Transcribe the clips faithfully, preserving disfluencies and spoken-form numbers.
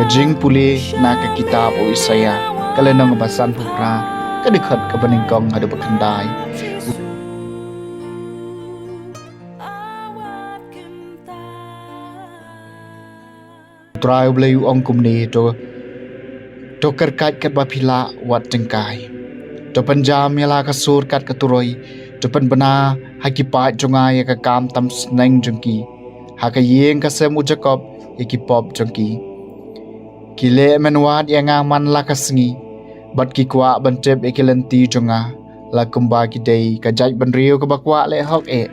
Jingpule na ka kitab u Isaïah, ka lynnong ba sanphew phra, ka dkhot kaba nyngkong haduh ba khyndai. U Trai U Blei u ong kumne: To, to kyrkait katba phi lah, wat tyngkai. To pynjam ïa la ka sur kat ka turoi. To pynbna ha ki paid jong nga ïa ka kam tam sneng jong ki, ha ka ïing ka sem u Jakob ïa ki pop jong ki. Ki leh mynwad ïa nga man la ka sngi, bad ki kwah ban tip ïa ki lynti jong nga, la kumba ki dei ka jaitbynriew kaba kwah leh hok eh.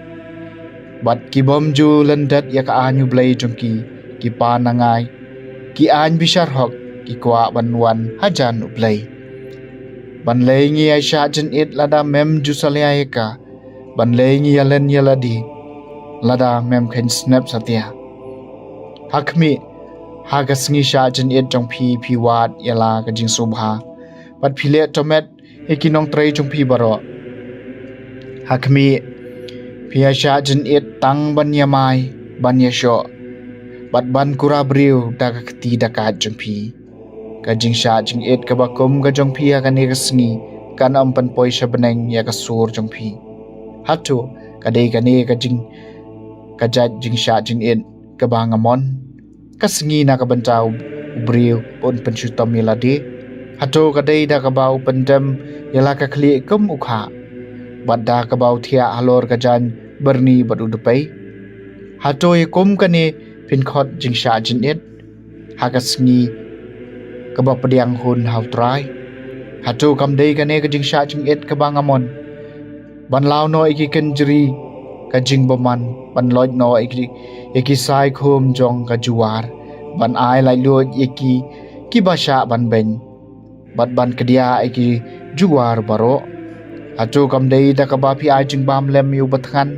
Bad ki bym ju lyndet ïa ka aiñ U Blei jong ki, ki pan nangai, ki aiñ bishar hok, ki kwah ban wan hajan U Blei. Ban lei ngi ïa shah jynit lada mem ju salia ïa ka, ban lei ngi ïa len ïa lade lada mem kheiñ snep satia. Ha khmih, ha ka sngi shah jynit jong phi, phi wad ïa la ka jingsngewbha, bad phi leh tomet ïa ki nongtrei jong phi baroh. Ha khmih, phi ïa shah jynit tang ban ïa mai, ban ïa shoh, bad ban kura briew da ka kti da ka jong phi. Ka jingshah jingit kaba kum ka jong phi ha kane ka sngi kan ym pynpoi sha bneng ïa ka sur jong phi. Hato ka dei kane ka jing, ka jait jingshah jingit kaba nga mon, ka sngi na ka bynta u briew ba un pynshitom ïa lade? Hato ka dei da kaba u pyndem ïa la ka khlieh kum u khah, bad da kaba u thiah halor ka jaiñ byrni bad u dpei? Hato ïa kum kane phin khot jingshah jingit ha ka sngi kaba pdiang hun ha U Trai? Hato kam dei kane ka jingshah jingit kaba nga mon, ban law noh ïa ki kynjri ka jingbymman, ban loit noh ïa ki, ïa ki sai khum jong ka juwar, ban ai laitluid ïa ki, kiba shah ban beiñ, bad ban kdiah ïa ki juwar baroh? Hato kam dei da kaba phi ai jingbam lem ïa u bathngan,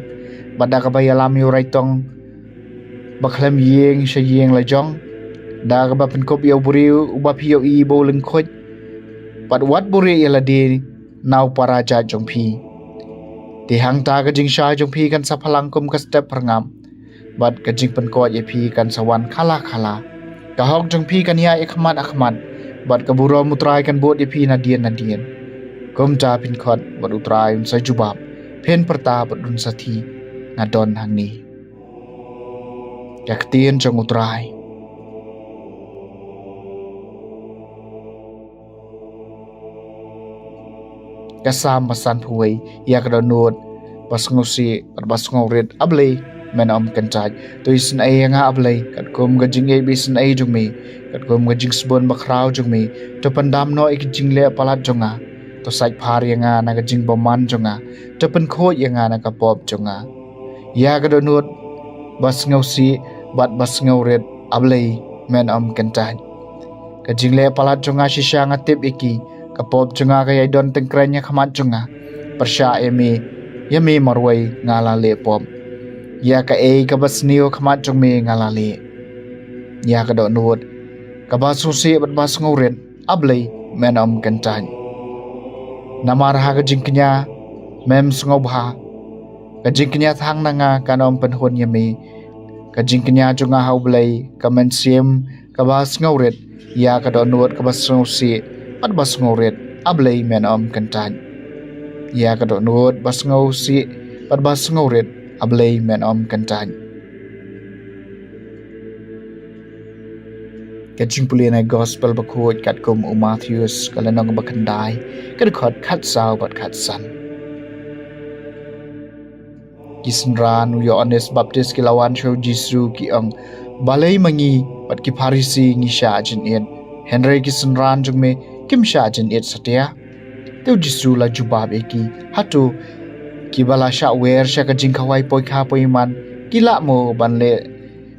bad da kaba ïalam ïa u raitong ba khlem ïing sha ïing la jong, da kaba pynkup ïa u briew uba phi ïohi ba u lyngkhuid, bad wat buhrieh ïa lade na u para jait jong phi? Te hangta ka jingshai jong phi kan sa phalang kum ka step pyrngap, bad ka jingpynkoit ïa phi kan sa wan khala khala. Ka hok jong phi kan ïaid ïa khmat ha khmat, bad ka burom U Trai kan bud ïa phi nadien nadien. Kumta phin khot bad U Trai un sa jubab, phin pyrta bad un sa thied, nga don hangne. Ka ktien jong U Trai. Ka Salm ba sanphew wei, ïa ka dohnud ba sngewsih bad ba sngewrit, A Blei, men ym kyntait. To isynei ïa nga, A Blei, katkum ka jingïeit ba isynei jong me, katkum ka jingsbun ba khraw jong me. To pyndam noh ïa ka jingleh palat jong nga. To sait phar ïa nga na ka jingbymman jong nga. To pynkhuid ïa nga na ka pop jong nga. Ïa ka dohnud ba sngewsih bad ba sngewrit, A Blei, men ym kyntait. Ka jingleh palat jong nga shisha nga tip ïa ki. Ka pop jong nga ka ïai don tyngkreiñ ha khmat jong nga. Pyrshah ïa me, ïa me marwei nga la leh pop. Ïa kaei kaba sniew ha khmat jong me nga la leh. Ïa ka dohnud kaba sngewsih bad ba sngewrit, A Blei, men ym kyntait. Namar ha ka jingkñia mem sngewbha, ka jingkñia thang na nga kan ym pynhun ïa me. Ka jingkñia jong nga ha U Blei, ka mynsiem kaba sngewrit, ïa ka dohnud kaba sngewsih bad ba sngewrit, A Blei, men ym kyntait. Ïa ka dohnud ba sngewsih bad ba sngewrit, A Blei, men ym kyntait. Ka jingpule na ka gospel bakhuid katkum u Mathaios, ka lynnong ba khyndai, ka dkhot khatsaw bad khatsan. Ki synran u Ïoannis Baptis ki la wan sha u Jisu, ki ong, Balei ma ngi bad ki Pharisi ngi shah jynit, hynrei ki synran jong me kim shah jynit satia? Te u Jisu la jubab ïa ki, Hato kiba la shah wer sha ka jingkhawai poikha poiman ki lah mo ban leh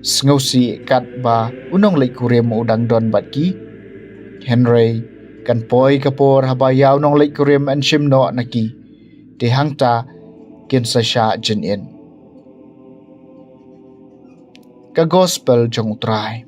sngewsih katba u nongleit kurim u dang don bad ki? Hynrei kan poi ka por haba ïa u nongleit kurim yn shim noh na ki, te hangta kin sa shah jynit. Ka gospel jong U Trai.